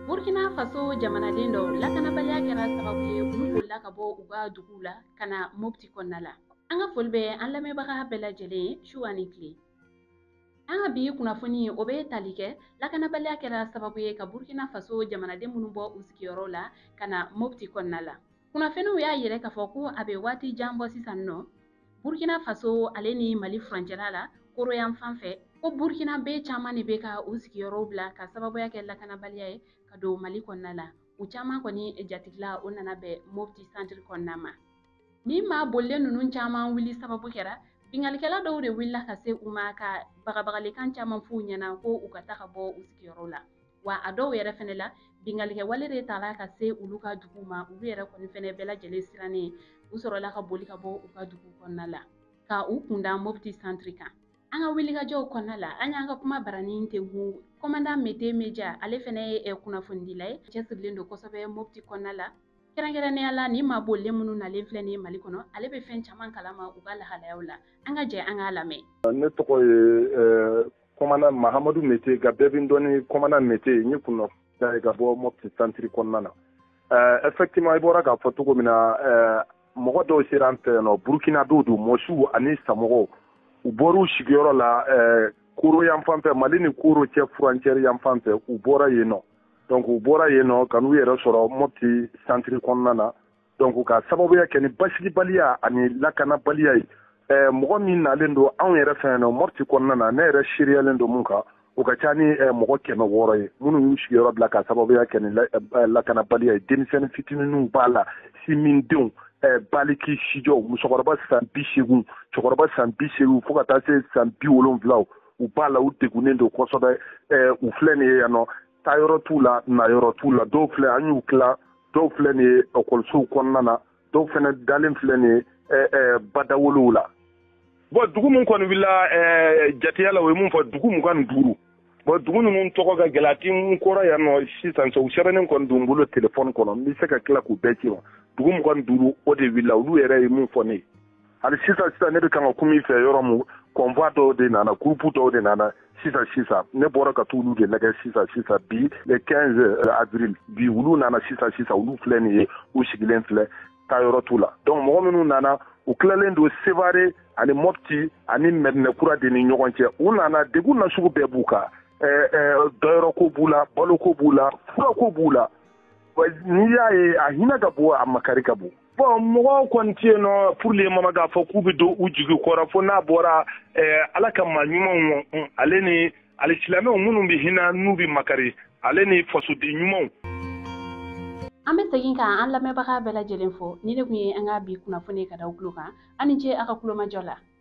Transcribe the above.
Burkina Faso jamanaden dɔw lakanabaliya kɛra sababu ye, olu bolila ka bɔ u ka duguw la ka na Mopti kɔnɔna la. An ka foli bɛ an lamɛnbaga bɛɛ lajɛlen ye su ani tile. An ka bi kunnafoni, o bɛ tali kɛ lakanabaliya kɛra sababu ye ka Burkina Faso jamanaden minnu bɔ u sigiyɔrɔ la ka na Mopti kɔnɔna la. Kunnafoniw y'a yira k'a fɔ ko a bɛ waati jan bɔ sisan nɔ, Burkina Faso ale ni Mali furancɛla la, Koro yan fan fɛ, ko Burkinabe caman de bɛ ka u sigiyɔrɔw bila ka sababuya kɛ lakanabaliya ye ka don Mali kɔnɔna la. U caman kɔni jatigila, o nana bɛn Mopti centre kɔnɔna ma. Ni maa bolilen ninnu caman wuli sababu kɛra bingalikɛla dɔw de wulila ka se u ma ka bagabagalikan caman f'u ɲɛna ko u ka taa ka bɔ u sigiyɔrɔ la. Wa a dɔw yɛrɛ fɛnɛ la, bingalikɛwale de taara ka se olu ka dugu ma. Olu yɛrɛ kɔni fɛnɛ bɛɛ lajɛlen sirannen, u sɔrɔla ka boli ka bɔ u ka dugu kɔnɔna la ka u kunda Mopti centre kan. An ka wulikajɔw kɔnɔna la, an y'an ka kuma baranin tenkun commandant Mete Meja, ale fɛnɛ ye kunnafonidila ye, cɛsirilen don kosɛbɛ Mopti kɔnɔna la, kɛrɛnkɛrɛnnenya la ni maa bolilen minnu nalen filɛ nin ye Mali kɔnɔ. Ale bɛ fɛn caman kalama u ka lahalayaw la. An ka jɛ an k'a lamɛn. Ne tɔgɔ ye commandant Mahamadu Mete, ka bɛɛ bɛ dɔn ni commandant Mete. N ye kunnafoni ka bɔ Mopti centre kɔnɔna na. Effectivement, i bɔra k'a fɔ cogo min na, mɔgɔ dɔw sera an fɛ yan nɔ, Burukinabew don, mɔsiw ani samɔgɔw. U bɔra u sigiyɔrɔ la Koro yan fan fɛ, Mali ni Koro cɛ frontière yan fan fɛ. U bɔra yen nɔ, donc u bɔra yen nɔ ka n'u yɛrɛ sɔrɔ Mopti centre kɔnɔna na. Donc ka sababuya kɛ ni basigibaliya ani lakanabaliya ye, mɔgɔ min nalen don anw yɛrɛ fɛ yan nɔ Mopti kɔnɔna na, ne yɛrɛ seereyalen don mun kan, o ka ca ni mɔgɔ 600 ye minnu y'u sigiyɔrɔ bila ka sababuya kɛ ni lakanabaliya ye. Denmisɛnnin fitininw b'a la, simindenw, baliki sijɔw, musokɔrɔba san 80, cɛkɔrɔba san 80, fo ka taa se san 70, u b'a la. U degunnen don kosɛbɛ. U filɛ nin ye yan nɔ, taayɔrɔ t'u la, nayɔrɔ t'u la. Dɔw filɛ, an y'u tila, dɔw filɛ nin ye ekɔlisow kɔnɔna na, dɔw fɛnɛ dalen filɛ nin ye badawolow la. Bon, dugu min kɔni wulila jateya la, o ye mun fɔ, dugu 25. Bon, dugu ninnu tɔgɔ ka gɛlɛn, a ti n kɔrɔ yan nɔ sisan sa. U sɛbɛnnen kɔni don n bolo telefɔni kɔnɔ, n bɛ se ka tila k'u bɛɛ ci ma. Dugu 25, o de wulila, olu yɛrɛ ye mun fɔ ne ye. Hali sisan sisan, ne bɛ kan ka kuma i fɛ yɔrɔ mun, convoi dɔw de nana, groupe dɔw de nana sisan sisan. Ne bɔra ka t'olu de lajɛ sisan sisan, bi le 15 avril. Bi olu nana sisan sisan, olu filɛ nin ye, u sigilen filɛ, taayɔrɔ t'u la. Donc mɔgɔ minnu nana, u tilalen don Sevare ani Mopti ani Mɛdinɛkura de ni ɲɔgɔn cɛ. U nana, degun nasugu bɛɛ b'u kan: dayɔrɔ ko b'u la, baloko b'u la, furako b'u la. N'i y'a ye, a hinɛ ka bon, a makari ka bon. Bon, mɔgɔw kɔni tɛ yen nɔ pour le moment k'a fɔ k'u bɛ don u jigi kɔrɔ, fo n'a bɔra Ala ka maa ɲumanw, ale ni alisilamɛw minnu bɛ hinɛ n'u bɛ makari, ale ni fasoden ɲumanw. An bɛ segin ka an lamɛnbaga bɛɛ lajɛlen fo. Ni ne tun ye an ka bi kunnafoni ka da tulo kan. An ni ce a ka kulomajɔ la.